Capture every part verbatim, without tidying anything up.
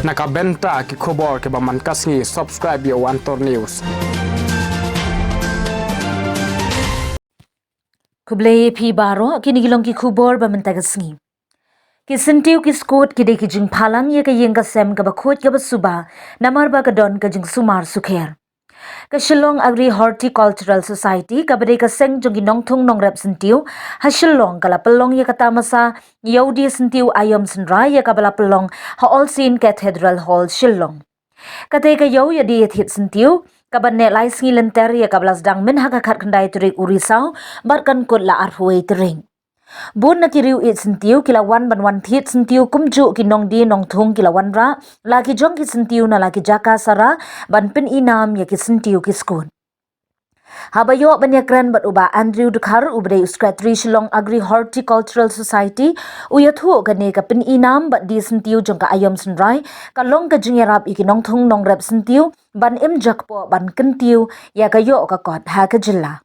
Na ka bynta ki khubor kiba man ka sngi, subscribe ïa u Antor News. Khublei ïa phi baroh, kine ki long ki khubor ba mynta ka sngi. Ki syntiew ki skud ki dei ki jingphalang ïa ka ïing ka sem kaba khuid kaba suba, namar ba ka don ka jingsumar sukher. Ka Shillong Agri Horticultural Society, kaba dei ka seng jong ki nongthung nongrep syntiew ha Shillong, ka la pynlong ïa ka tamasa ïa u die syntiew aïom synrai, ïa kaba la pynlong ha All Saint Cathedral Hall, Shillong. Kata ka ïew ïa die thied syntiew, kaba neh lai sngi lynter, ïa kaba la sdang myn ha ka khatkhyndai tarik u Risaw bad kan kut la arphew wei tarik. Bun na ki riew ïeit syntiew ki la wan ban wan thied syntiew, kumjuh ki nongdie nongthung ki la wanrah la ki jong ki syntiew na la ki jaka sara ban pynïnam ïa ki syntiew ki skud. Haba ïoh ban ïakren bad u Bah Andrew Dkhar, uba dei u Secretary Shillong Agri Horticultural Society, u ïathuh kane ka pynïnam bad die syntiew jong ka aïom synrai ka long ka jingïarap ïa ki nongthung nongrep syntiew ban im jakpoh ban kyntiew ïa ka ïoh ka kot ha ka jylla.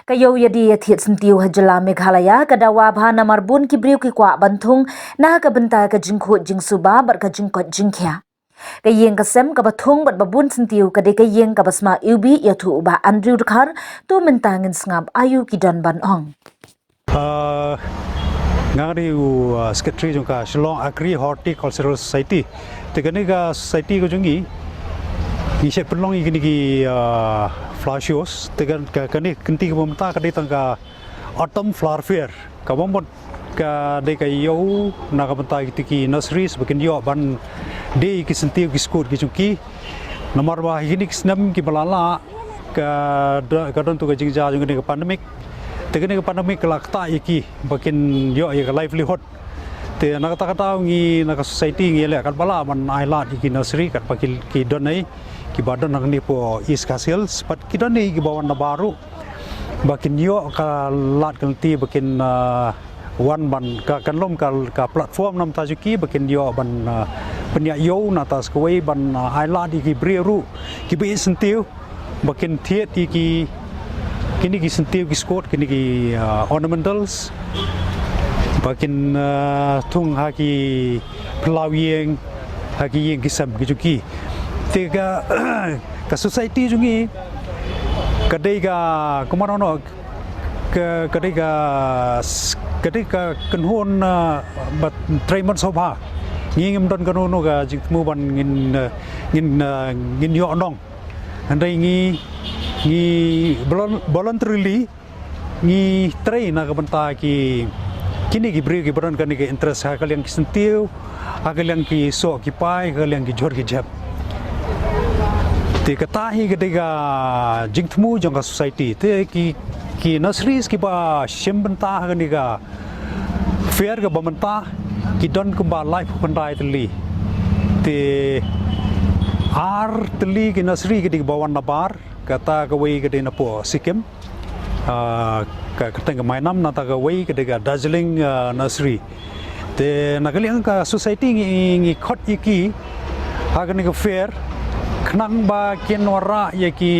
Ka ïew ïa die ïa thied syntiew ha jylla Meghalaya ka dawa bha namar bun ki briew ki kwah ban thung na ka bynta ka jingkhuid jingsuba bad ka jingkoit jingkhiah. Ka ïing ka sem kaba thung bad ba bun syntiew ka dei ka ïing kaba sma iwbih, ïathuh u Bah Andrew Dkhar. To mynta ngin sngap aïu ki don ban ong. Ah, nga dei u, ah, secretary jong ka Shillong Agri Horticultural Society. Te kane ka society ka jong ngi, ngi shait pynlong ïa kine ki, ah, flower shows. Te ka, ka, kane ka kynti kaba mynta ka dei tang ka Autumn Flower Fair. Kaba mut ka dei ka ïew na ka bynta kito ki nurseries ba kin ïoh ban die ki syntiew ki skud ki jong ki. Namar ba ha kine ki snem kiba la lah ka do-, ka don tu ka jingjia jong kane ka pandemic. Te kane ka pandemic ka la ktah ïa ki ba kin ïoh ïa ka livelihood. Te na kata ka daw ngi na ka society ngi leh katba lah ban ai lad ïa ki nursery katba ki, ki don ei, kiba don hangne hapoh East Khasi Hills bad ki don ei kiba wan na baroh. Ba kin ïoh ka lad ka lynti ba kin, ah, wan ban ka, kan long ka, ka platform namar ta jong ki ba kin ïoh ban, ah, pynïaid ïew, nangta sa kawei ban, ah, ai lad ïa ki briew ruh kiba ïeit syntiew ba kin thied ïa ki, kine ki syntiew ki skud, kine ki, ah, ornamentals ba kin, ah, thung ha ki phyllaw ïing, ha ki ïing ki sem ki jong ki. Te ka, ka society jong ngi ka dei ka, kumno, ka, ka dei ka s-, ka dei ka kynhun, ah, ba trei mynshuwa bha. Ngi ngim don kano kano ka jingthmu ban ngin, ah, ngin, ah, ngin ïoh nong. Hynrei ngi, ngi volun-, voluntarily ngi trei na ka bynta ki, kine ki briew kiba don kane ka interest ha ka liang ki syntiew, ha ka liang ki soh ki pai, ha ka liang ki jhur ki jhep. Te kata hi ka dei ka jingthmu jong ka society. Te ki, ki nurseries kiba shim bynta ha kane ka fair kaba mynta ki don kumba laiphew khyndai tylli. Te ar tylli ki nursery ki dei kiba wan nabar, kata kawei ka dei napoh Sikkim. Ah, ka kyrteng ka Mainam, nangta kawei ka dei ka Darjeeling, ah, Nursery. Te na ka liang ka society ngi, ngi khot ïa ki ha kane ka fair khnang ba kin wanrah ïa ki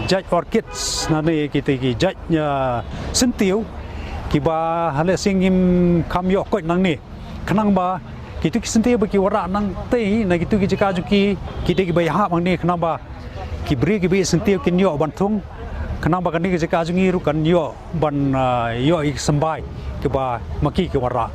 jait orchids, lane ïa kito ki jait, ah, syntiew kiba ha lehse ngim kham ïoh koit nangne. Khnang ba kito ki syntiew ba ki wanrah nangtei na kito ki jaka jong ki, ki dei kiba ïahap hangne khnang ba ki briew kiba ïeit syntiew kin ïoh ban thung, khnang ba kane ka jaka jong ngi ruh kan ïoh ban, ah, ïoh ïa ki symbai kiba ma ki ki wanrah.